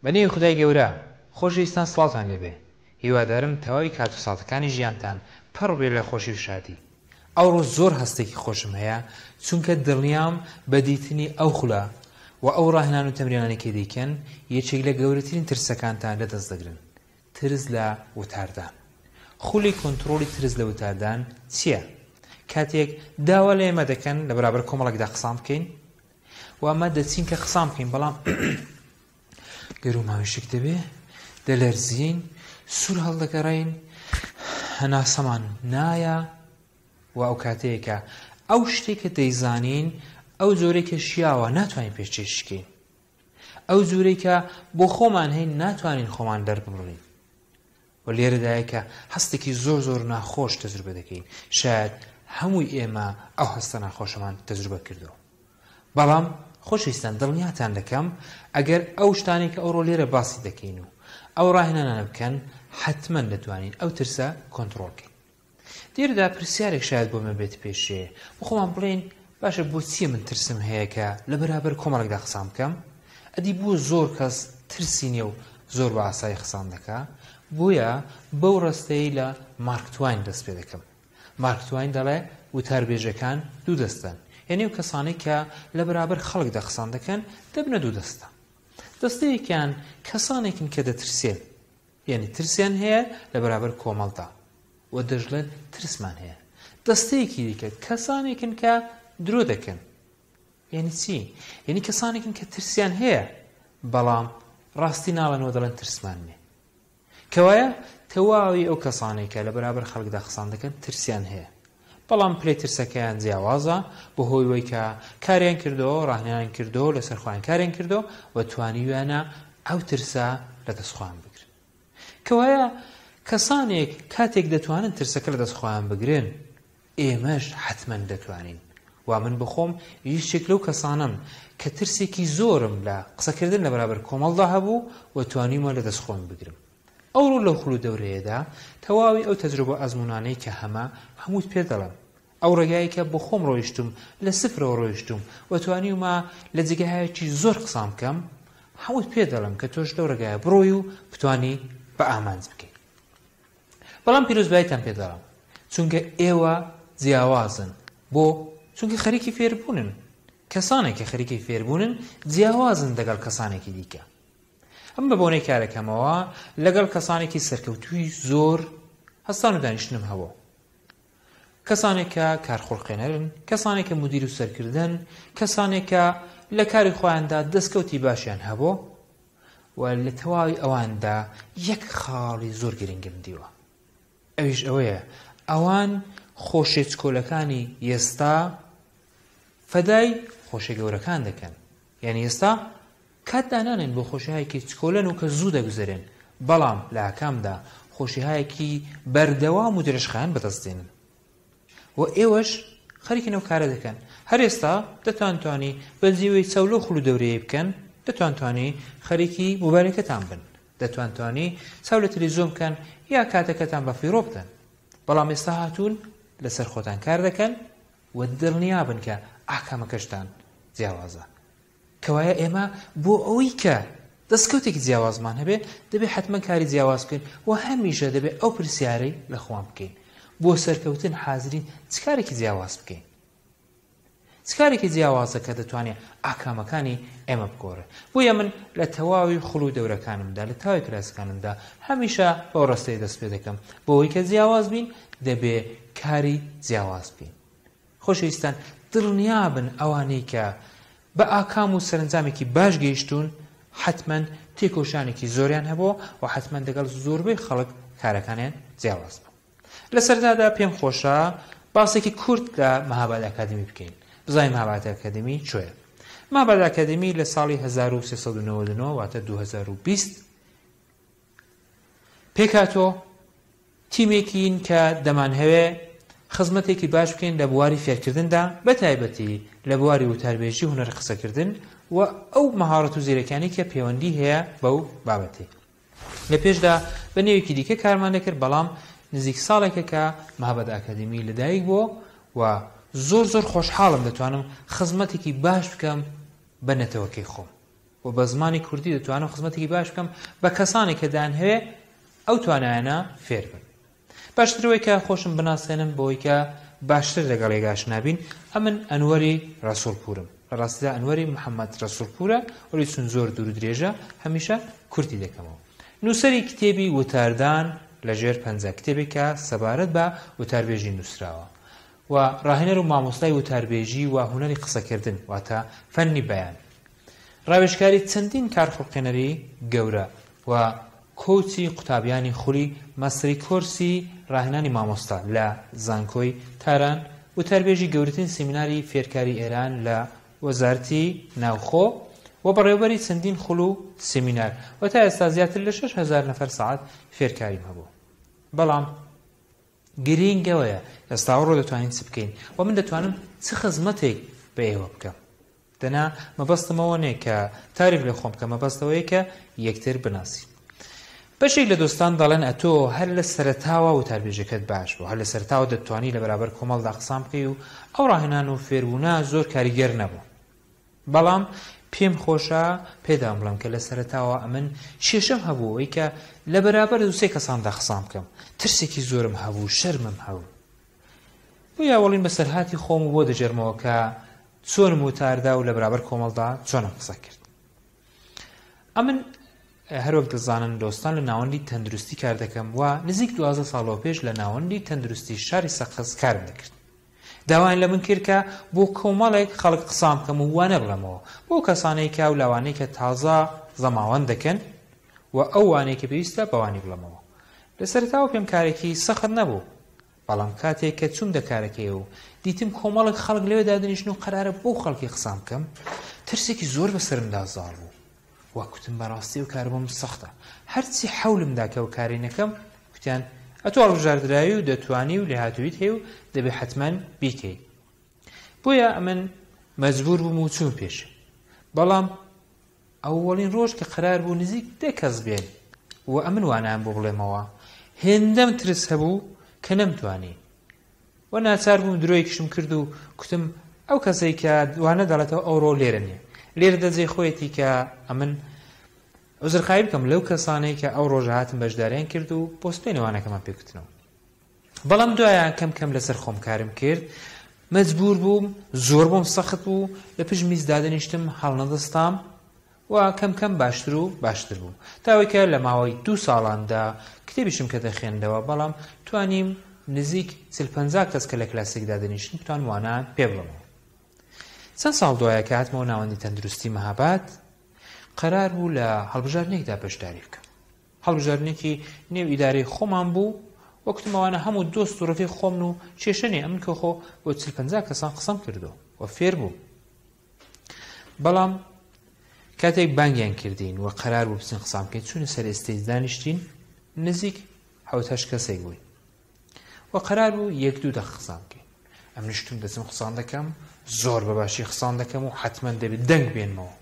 بە نێوی خودای گەورە خۆشەویستان سڵاوتان لێبێ هیوادارم تەواوی کات و ساتەکانی ژیانتان پڕ بێ لە خۆشی و شادی ئەوڕۆ زۆر هەستێکی خۆشم هەیە چونکە دڵنیام بە دیتنی ئەو خولە و ئەو ڕاهێنان و تەمرینانەی کە دەیکەن یەکێک لە گەورەترین ترسەکانتان لەدەست دەگرن ترس لە وتاردان خولی کۆنتڕۆڵی ترس لە وتاردان چییە؟ کاتێک داوا لە ئێمە دەکەن لە بەرابەر کۆمەڵێکدا قسان بکەین و ئەمە دەچین کە قسان بکەین بەڵام گەرومان وشک دەبێ دەلەرزین سوور هەڵدەگەڕین هەناسەمان نایە و ئەو کاتەیە کە ئەو شتێک کە دەیزانین ئەو جۆرەی کە شیاوە ناتوانین پێشکێشکەین ئەو جورەی کە بۆ خۆمان هەین ناتوانین خۆمان دەرببڕین و لێرەدایە کە هەستێکی زۆر زۆر ناخۆش تەجروبە دەکەین شاید هەمووی ئێمە ئەو هەستە ناخۆشەمان تەجروبە کردەوە بەڵام خۆشەویستان دڵنیاتان دەکەم ئەگەر ئەو شتانەی کە ئەوڕۆ لێرە باسی دەکەین و ئەو ڕاهێنانانە بکەن حتمما دەتوانین ئەو ترسە کۆنتڕۆڵ کەین لێرەدا پرسیارێک شاید بۆ من بێت پێشێ بۆ خۆمان بڵێین باشە بۆچیە من ترسم هەیە کە لە بەرابەر کۆمەڵێکدا قسان بکەم ئەدی بۆ زۆر کەس ترسی نییە و زۆر بە ئاسایی قسان دەکا بۆیە بەو ڕستەی لە مارک تواین دەست پێ دەکەم مارک تواین دەڵێ وتاربێژەکان دوو دەستەن یعنی ئەو کەسانەی کە لە بەرابەر خەڵکدا قسان دەکەن دەبنە دوو دەستە دەستەیەکیان کەسانێکن کە دەترسێن یانی ترسیان هەیە لە بەرابەر کۆمەڵدا و دەشڵێن ترسمان هەیە. دەستەیەکی دیکە کەسانێکن کە درۆ دەکەن. یعنی چی؟ یعنی کەسانێکن کە ترسیان هەیە بەڵام ڕاستی ناڵێن و دەڵێن ترسمان نییە. کەوایە تەواوی ئەو کەسانەی کە لە بەرابەر خەڵکدا قسان دەکەن ترسیان هەیە. بەڵام پلەی ترسەکەیان جیاوازە بەهۆی وەی کە کاریان کردۆ ڕاهێنان کردۆ لەسەر خۆیان کاریان کردۆ و توانیویانە ئەو ترسە لە دەست خۆیان بگرن کەوایە کەسانێک کاتێک دەتوانن ترسەکە لە دەست خۆیان بگرن ئێمەش حتمما دەتوانین و من بخۆم یەکێک لەو کەسانم کە ترسێکی زۆرم لە قسەکردن لە بەرابەر کۆمەڵدا هەبوو و توانیومە لە دەست خۆم بگرم ئەوڕۆ لەو خول و دەورەیەدا تەواوی ئەو تەجروبە و ئەزموونانەی کە هەمە هەمووت پێ دەڵێم. ئەو ڕێگایەی کە بۆ خۆم ڕۆیشتووم، لە سفرەوە ڕۆیشتووم و توانیومە لە جێگایەکی زۆر قسان بکەم، هەمووت پێ دەڵێم کە تۆش لەو ڕێگایە بڕۆی و بتوانی بە ئامانج بگەی. بەڵام پیرۆزباییتان پێ دەڵێم، چونکە ئێوە جیاوازن. بۆ؟ چونکە خەریکی فێربوونن. کەسانێک کە خەریکی فێربوونن جیاوازن دەگەڵ کەسانێکی دیکە. ئەم بە بۆنەی کارەکەمەوە لەگەڵ کەسانێکی سەرکەوتووی زۆر هەستان و دانیشتنم هەبوو. کەسانێک کە کارخوڵقێنەرن، کەسانێک کە مدیر و سەرکردەن، کەسانێک کە لە کاری خۆیاندا دەستکەوتی باشیان هەبوو و لە تەواوی ئەواندا یەک خاڵی زۆر گرنگم دیوە. ئەویش ئەوەیە ئەوان خۆشێ چکۆلەکانی ئێستا فەدای خۆشێ گەورەکان دەکەن. یانی ئێستا کات دانانێن بۆ خۆشیهایەکی چکۆلەن و کە زوو دەگوزەرێن، بەڵام لە ئاکامدا خۆشیهایەکی بەردەوام و درێژخایەن بەدەست دێنن. و ئێوەش خەریکن ئەو کارە دەکەن. هەر ئێستا دەتوانتوانی بە جێوەی چاو لەو خول و دەورەیە بکەن، دەتوانتوانی خەریکی مۆبایلەکەتان بن، دەتوانتوانی چاو لە تەلەڤیزیۆن بکەن یا کاتەکەتان بە فیڕۆ بدەن. بەڵام ئێستا هاتوون لەسەر خۆتان کار دەکەن و دڵنیابن کە ئاکامەکەشتان جیاوازە. کەوایە ئێمە بۆ ئەوەی کە دەستکەوتێکی جیاوازمان هەبێ دەبێ حتمما کاری جیاواز بکەین و هەمیشە دەبێ ئەو پرسیارەی لە خۆمان بکەین بۆ سەرکەوتن حازرین چ کارێکی جیاواز بکەین چ کارێکی جیاوازە کە دەتوانێت ئاکامەکانی ئێمە بگۆڕێ بۆیە من لە تەواوی خوڵ و دەورەکانمدا لە تەواوی کلاسەکانمدا هەمیشە بەو ڕستەیە دەست پێ دەکەم بۆ ئەوەی کە جیاواز بین دەبێ کاری جیاواز بکەین خۆشەویستان دڵنیابن ئەوانەی کە بە ئاکام و سەرەنجامێکی باش گەیشتوون حەتمەن تێکۆشانێکی زۆریان هەبووە و حەتمەن دەگەڵ زۆربەی خەڵک کارەکانیان جیاواز بوو. لە سەرەتادا پێم خۆشە باسێکی کورت لە مەهاباد ئەکادمی بکەین بزانین مەهاباد ئەکادمی چۆیە. مەهاباد ئەکادمی لە ساڵی 1399 واتە 2020 پێکهاتووە، تیمێکین کە دەمانهەوێ خزمەتێکی باش بکەین لە بواری فێرکردندا، بە تایبەتی لە بواری وتاربێژی و هونەری قسەکردن و ئەو مەهارەت و زیرەکیانەی کە پێوەندی هەیە بەو بابەتەی. لە پێشدا بە نێوێکی دیکە کارمان دەکرد، بەڵام نزیک ساڵێکە کە مەهاباد ئاکادمی لەدایک بووە و زۆر زۆر خۆشحاڵم دەتوانم خزمەتێکی باش بکەم بە نەتەوەکەی خۆم. و بە زمانی کوردی دەتوانم خزمەتێکی باش بکەم بە کەسانێک کە دەیانهەوێ ئەو توانایانە فێر بن. باشتر ئەوەی کە خۆشم بناسێنم بەوەی کە باشتر لەگەڵ یەک ئاشنا بین، ئەمن ئەنوەری ڕەسووڵپوورم. لە ڕاستیدا ئەنوەری محەممەد ڕەسووڵپوورە، وەلی چون زۆر دوور و درێژە هەمیشە کورتی دەکەمەوە. نووسەری کتێبی وتاردان لە ژێر پەنجە، کتێبێک کە سەبارەت بە وتاربێژی نووسراوە و ڕاهێنەر و مامۆستای وتاربێژی و هونەری قسەکردن واتە فەنی بەیان. ڕاوێژکاری چەندین کارخوڵقێنەری گەورە و کۆچی قوتابیانی خولی ماستەری کۆرسی ڕاهێنانی مامۆستا لە زانکۆی تاران، وتاربێژی گەورەترین سیمیناری فێرکاری ئێران لە وەزارەتی ناوخۆ و بەڕێوەبەری چەندین خول و سیمینار و تا ئێستا زیاتر لە 6000 نەفەر سەعات فێرکاریم هەبوو. بەڵام گرینگ ئەوەیە ئێستا ئەوڕۆ دەتوانین چ بکەین و من دەتوانم چ خزمەتێک بە ئێوە بکەم. دەنا مەبەستم ئەوە نیە کە تاریف لە خۆم بکەم، مەبەست ئەوەیە کە یەکتر بناسین. بەشێک لە دۆستان دەڵێن ئەتۆ هەر لە سەرەتاوە وتاربێژەکەت باش بوو، هەر لە سەرەتاوە دەتتوانی لە بەرابەر کۆمەڵدا قسان بکەی و ئەو ڕاهێنان و فێربوونە زۆر کاریگەر نەبوو. بەڵام پێم خۆشە پێتان بڵێم کە لە سەرەتاوە ئەمن کێشەم هەبوو ئەوەی کە لە بەرابەر دوو سێ کەساندا قسان بکەم، ترسێکی زۆرم هەبوو، شەرمم هەبوو. بۆیە ئەوەڵین بەسەرهاتی خۆم و بۆ دەگێڕمەوە کە چۆنم وتاردا و لە بەرابەر کۆمەڵدا چۆنم قسە کرد. ئەمن هەروەک دەزانن دۆستان لە ناوەندی تەندروستی کار دەکەم و نزیک 12 ساڵەوە پێش لە ناوەندی تەندروستی شاری سەقز کارم دەکرد. داوایان لە من کرد کە بۆ کۆمەڵێک خەڵک قسان بکەم و وانە بڵێمەوە بۆ کەسانەی کە و لاوانەی کە تازە زەماوەند دەکەن و ئەو وانەی کە پێویستە بەوانی بڵێمەوە. لە سەرەتاوە پێم کارێکی سەخت نەبوو، بەڵام کاتێک کە چووم دە کارەکەی و دیتم کۆمەڵێک خەڵک لەوێ دادەنیشن و قەرارە بۆ خەڵکی قسان بکەم، ترسێکی زۆر بەسەرمدا زاڵ بوو و کوتم بەڕاستی ئەو کارە بۆم سەختە. هەرچی حەولم دا کە ئەو کارەی نەکەم، کوتیان ئەتۆ هەڵبژاردراوی و دەتوانی و لێهاتوویت هەیە و دەبێ حەتمەن بیکەی. بۆیە ئەمن مەجبوور بووم و چووم پێشێ. بەڵام ئەوەڵین ڕۆژ کە قەرار بوو نزیک دە کەس بێن و ئەمن وانەیان بۆ بڵێمەوە، هێندەم ترس هەبوو کە نەمتوانی و ناچار بووم درۆیەکیشم کرد و کوتم ئەو کەسەی کە وانە دەڵێتەوە ئەوڕۆ لێرە نییە. لێرەدا جێی خۆیەتی کە ئەمن عوزرخواهی بکەم لەو کەسانەی کە ئەو ڕۆژە هاتن بەشداریان کرد و بۆ سبەینێ وانەکەمان پێ کوتنەوە. بەڵام دوایە کەم کەم لەسەر خۆم کارم کرد، مەجبوور بووم، زۆر بۆم سەخت بوو، لە پشت میز دادەنیشتم، هەڵنەدەستام و کەم کەم باشتر و باشتر بووم. تا ئەوەی کە لە ماوەی دوو ساڵاندا کتێبیشم کە دەخوێندەوە، بەڵام توانیم نزیک چل 50 کەس کە لە کلاسێک دادەنیشتن بتوانم وانەیان پێ بڵێمەوە. چەند ساڵ دوایە کە هاتمەوە ناوەندی تەندروستی مەهاباد، قەرار بوو لە هەڵبژاردنێکدا بەشداری بکەم. هەڵبژاردنێکی نێو ئیدارەی خۆمان بوو و کوتم ئەوانە هەموو دۆست و ڕەفیق خۆمن و کێشە نییە، ئەمن کە خۆ بۆ چل 50 کەسان قسەم کردووە و فێر بووم. بەڵام کاتێک بانگیان کردین و قەرار بوو بچین قسان بکەین، چوونە سەر stage دانیشتین، نزیک حەوت هەشت کەسێک بووین و قەرار بوو یەک دوو دەق قسان بکەین. ئەم نیشتم دەچم قسان دەکەم، زۆر بە باشی قسان دەکەم و حەتمەن دەبێت دەنگ بێنمەوە.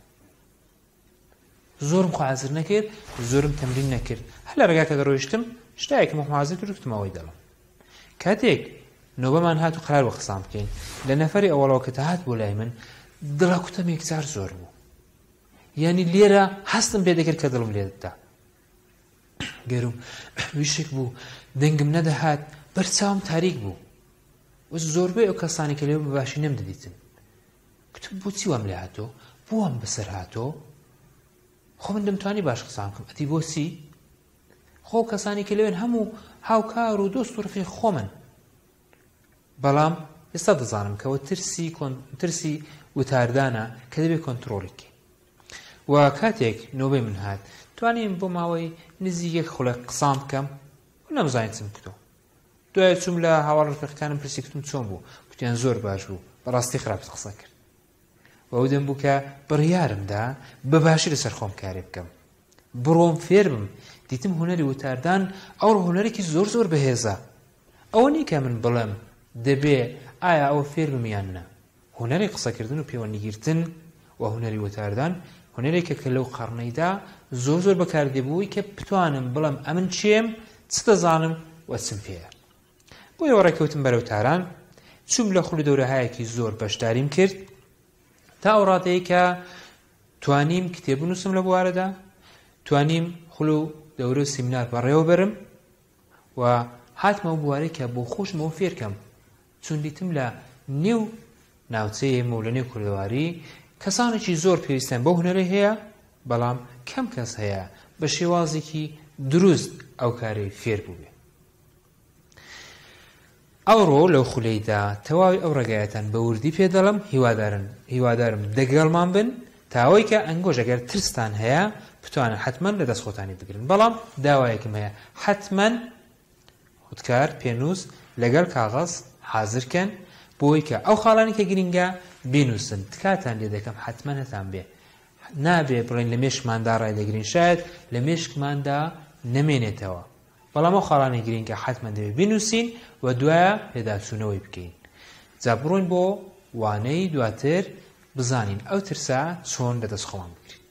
زۆرم خۆ حازر نەکرد، زۆرم تەمرین نەکرد، هەر لە ڕێگا کە دەڕۆیشتم شتایەکم خۆ حازر کرد و گوتم ئەوەی دەڵێم. کاتێک نۆبەمان هات و قەرار بوو قسان بکەین، لە نەفەری ئەوەڵەوە کە هات بۆ لای من، دڵەکوتەم یەکجار زۆر بوو. یعنی لێرە هەستم پێ دەکرد کە دڵم لێ دەدا. گەروم ویشک بوو، دەنگم نەدەهات، بەرچاوم تاریک بوو. و زۆربەی ئەو کەسانی کە لێ بە باشی نەمدەدیتن. گوتم بۆچی وام لێ هاتۆ؟ بۆ وام بەسەر هاتۆ؟ خۆ من دەمتوانی باش قسان بکەم، ئەدی بۆچی؟ خۆ کەسانی کە لەوێن هەموو هاوکار و دۆست و ڕفیق خۆمن. بەڵام ئێستا دەزانم کەەوە ترسی ترسی وتاردانە کە دەبێت کۆنتترۆڵی بکەین. و کاتێک نۆبەی من هات توانیم بۆ ماوەی نزیک یەک خولەک قسان بکەم و نەمزانی چم کردو. دوای چووم لە هاواڵ ڕفیقەکانم پرسی گوتم چۆن بوو؟ گوتیان زۆر باش بوو، بەڕاستی خراپت قسە کرد. و ئەو دەم بوو کە بڕیارم دا بە باشی لەسەر خۆم کارێ بکەم، بڕۆم فێر بم. دیتم هونەری وتاردان ئەوڕۆ هونەرێکی زۆر زۆر بەهێزە. ئەوە نییە کە من بڵێم دەبێ ئایا ئەوە فێر بم یان نا. هونەری قسەکردن و پەیوەندیگرتن و هونەری وتاردان هونەرێکە کە لەو قەڕنەیدا زۆر زۆر بەکاردێ بووی کە بتوانم بڵێم ئەمن کێم، چ دەزانم و چم پێیە. بۆیە ڕێکەوتم بەرەو تاران، چووم لە خول و دەورەهایەکی زۆر بەشداریم کرد تا ئەو ڕادەیە کە توانیم کتێب بنووسم لە بوارەدا، توانیم خول و دەورە و سیمینار بەڕێوە بەرم و هاتمە ئەو بوارەی کە بۆ خۆشم ئەوە فێرکەم، چون دیتم لە نێو ناوچەی ئێمە و لە نێو کوردەواری کەسانێکی زۆر پێویستیان بەو هونەرەی هەیە، بەڵام کەم کەس هەیە بە شێوازێکی دروست ئەو کارەی فێر بووبێ. ئەوڕۆ لەو خولەیدا تەواوی ئەو ڕێگایەتان بە وردی پێ دەڵێم، هیوادارن هیوادارم دەگەڵمان بن تا ئەوەی کە ئەنگۆش ئەگەر ترستان هەیە بتوانن حەتمەن لە دەست خۆتانی بگرن، بەڵام داوایەکم هەیە حەتمەن خودکار، پێنووس لەگەڵ کاغەز حازر کەن بۆی کە ئەو خاڵانەی کە گرینگە بینووسن، تکاتان لێ دەکەم حەتمەن هەتان بێ نابێ بڵێن لە مێشکماندا ڕایدەگرین شایەد لە مێشکماندا نەمێنێتەوە بەڵام ئەو خاڵانەی گرینگە حەتمەن دەبێ بینووسین و دوایە پێداچوونەوەی بکەین جا بڕۆین بۆ وانەی دواتر بزانین ئەو ترسە چۆن لە دەست خۆمان بگرین.